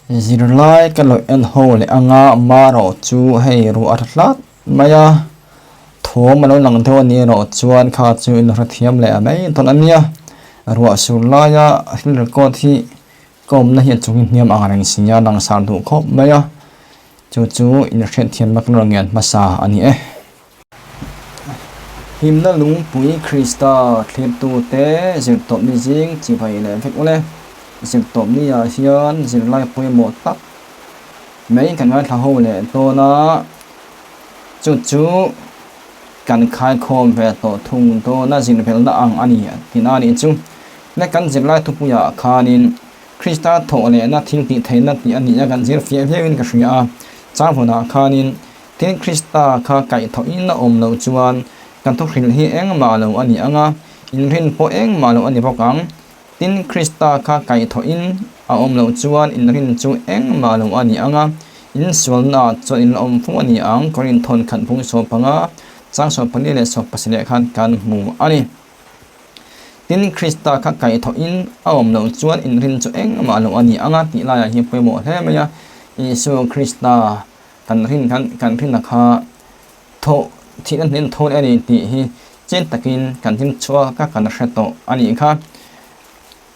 Zirlai ka lo en ho leh anga marawh chu hei ruah a tha hlat mai a, thawm a lo lang deuh a nih erawh chuan kha chu in hrethiam leh mai dawn a nia. Ruah sur laia thil record hi ka awmna hi a chung hniam ang reng si a, langsar duh khawp mai a, chu chu in hriatthiamna ka rawn ngen hmasa a ni e. Himna lungpui Krista thlirtute zirtawpni zing chivai leh vek ule. Zirtawpni ah hian zirlai pawimawh tak mai kan ngaithla ho leh dawn a, chu chu kan khaikhawm ve tawh thung dawn a, zirvelna ang a ni tihna a nih chu. Le kan zirlai thupuiah khanin Krista thawh lehna thil tih theihna tih a ni a, kan zir fiah viauin ka hria a, chang hunah khanin Tin, Krista kha kaihthawhin a awm loh chuan kan thuhrilh hi engmah lo a ni ang a, inrin pawh engmah lo a ni bawk ang. Tin, Krista kha kaihthawhin a awm loh chuan inrin chu engmah lo a ni ang a, insualnaah chuan in la awm fo a ni ang, Korinthawn khat bung 15, chang 14 leh 17 khan kan hmu a ni. Tin, Krista kha kaihthawhin a awm loh chuan inrin chu engmah lo a ni ang a tih laiah hian pawimawh hle mai a, Isua Krista Kan rin khan kan rinna kha thawh thihna hnen thawn a ni tih hi chen takin kan hlim chhuak a kan hre tawh a nih kha.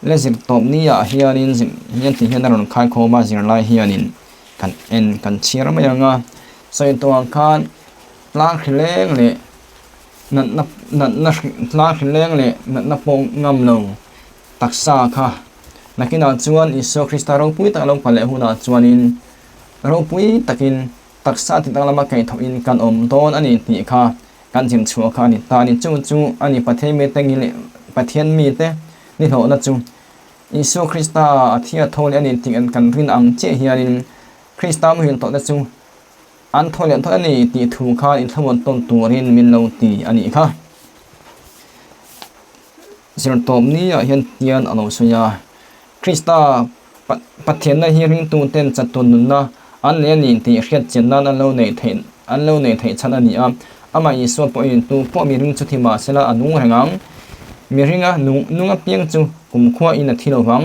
Le zirtawp ni ah hianin hian ti hian a rawn khai khawm a zirlai hianin kan en kan chhiar mai ang a. Sawi tawh ang khan tlang hri leng leh natna natna tlang hri leng leh natna pawh ngam lo taksa kha nakinah chuan Isua Krista ropui tak lo kal leh hunah chuanin Ropui takin taksa ti dang lama kaihthawhin kan awm dawn a ni tih kha kan zir chhuah kha a ni ta a ni. Chu chu a ni Pathian mite ngi leh Pathian mite ni hlawhna chu. Isua Krista a thi a tho leh a ni tih kan rin ang chiah hianin Krista muhil tawhte chu an tho leh tawh a ni tih thu kha inthlamuan tawn turin min lo ti a nih kha. Zirtawp niah hian tian a lo sawi a, Krista Pathianna hi ringtuten chatun nunna an nei a ni tih hriat chian nan an lo neih theih an lo neih theih chhan a ni a. Amah Isua pawhin tu pawh mihring chu thi mah sela a nung reng ang. Mihringa nung nung apiang chu kumkhua in a thi lo vang.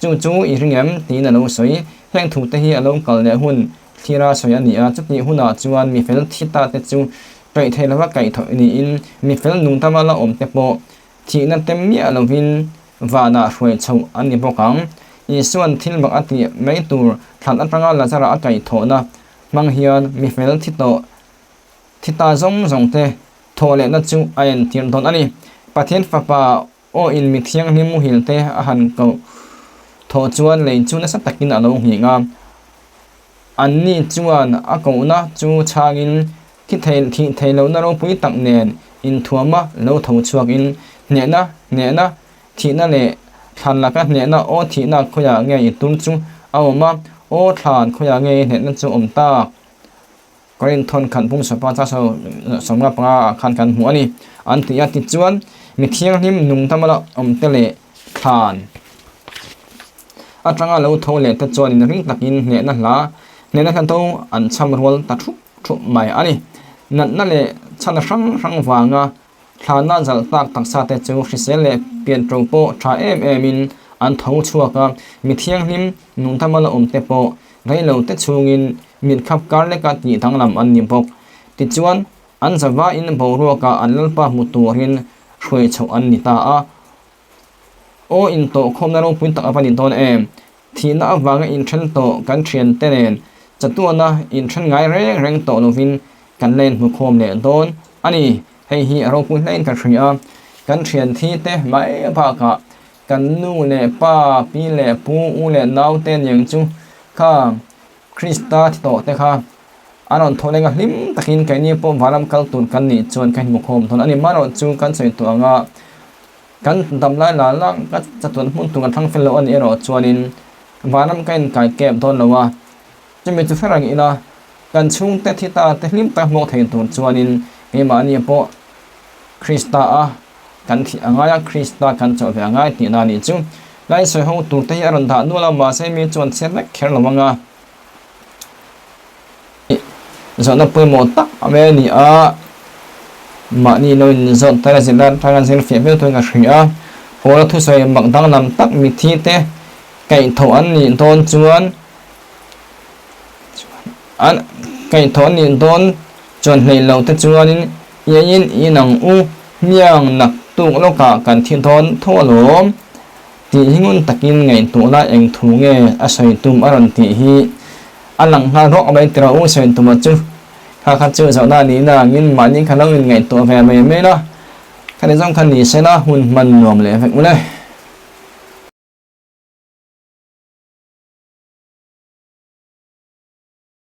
Chu chu i ring em? tiin a lo sawi. Heng thute hi a lo kal leh hun thlira sawi a ni a. Chutih hunah chuan mi fel thi ta te chu kaih theih lova kaih thawh niin mi fel nung tama la awm te pawh Thihna tem miah lovin vanah hruai chhoh an ni bawk ang. Isua'n thil mak a tih mai tur thlan atanga Lazara a kaihthawhna hmang hian mi fel thi tawh thi ta zawng zawng te thawh lehna chu a entir dawn a ni. Pathian Fapa aw in mi thianghlim muhil te a han koh thawh chuan lei chu nasa takin a lo nghing a. Anni chuan a kohna chu chhangin Thi thei thih thei lohna ropui tak nen inthuama lo tho chhuakin hnehna, hnehna, thihna leh thlan laka hnehna aw thihna khawiah nge i tum chu a awm a, aw thlan khawiah nge i hnehna chu awm tak? Korinthawn khat bung sawpa cha 75 ah khan kan hmu a ni. An ti a, tichuan mi thianghlim nungdama la awmte leh thlan atanga lo tho leh te chuan inring takin hnehna hla, hnehna hla do an cham rual ta thup. Thup mai a ni. Natna leh chhana hrang hrang vanga thlana zalh tak taksa te chu hrisel leh pianṭo pawh ṭha em emin an tho chhuak a, mi thianghlim nungthama la awm te pawh reilo te chhungin mit khap kar leka tih danglam an ni bawk. Tichuan, an zavain boruakah an Lalpa hmu turin hruai chhoh an ni ta a. Aw intawhkhawmna ropui tak a va ni dawn em? Thihna avanga inthen tawh kan thiante nen chatuana inthen ngai reng reng tawh lovin kan la inhmukhawm leh dawn a ni. Hei hi a ropui hlein ka hria. Kan thian thi te mai bakah kan nu leh pa, pi leh pu, u leh nau te niang chu kha Krista thi tawh te kha an rawn thaw leng a, hlim takin keini pawh vanram kal tur kan nih chuan ka inhmukhawm dawn a ni. Marawh chu kan sawi tawh anga Kan dam lai la la ka chatuan hmun tur kan thlang fel lo a nih erawh chuanin vanram ka inkai kep dawn lo a, chumi chu hre reng ila kan chhungte thi ta te hlim tak hmuak thei tur chuanin keimahni pawh Krista a kan thih a ngai a, Krista kan chawlh ve a ngai tihna a nih chu. Lai sawi ho tur te hi a rawn dah nual a, mahse mi chuan chhiat vek kher lo ang a. Zawhna pawimawh tak a mai a ni a, mahni lo inzawt tar a zir lai atanga zir fiah viau turin ka hria a, Paula thusawi mak danglam tak mithi te kaihthawh an nih dawn chuan An kaihthawh nih dawn chuan hleih loh te chuanin iaiin inang u hmiang nak tuk lawkah kan thi dawn tho alawm tih hi ngun takin ngaihtuah la eng thu nge a sawi tum a rawn tih hi a lang nghal rawk mai tiraw u sawi tuma chu kha kha chu zawhna nihna angin mahni kha lo in ngaihtuah ve mai mai la khani zawng kha ni sela hun hman nuam leh vek ule.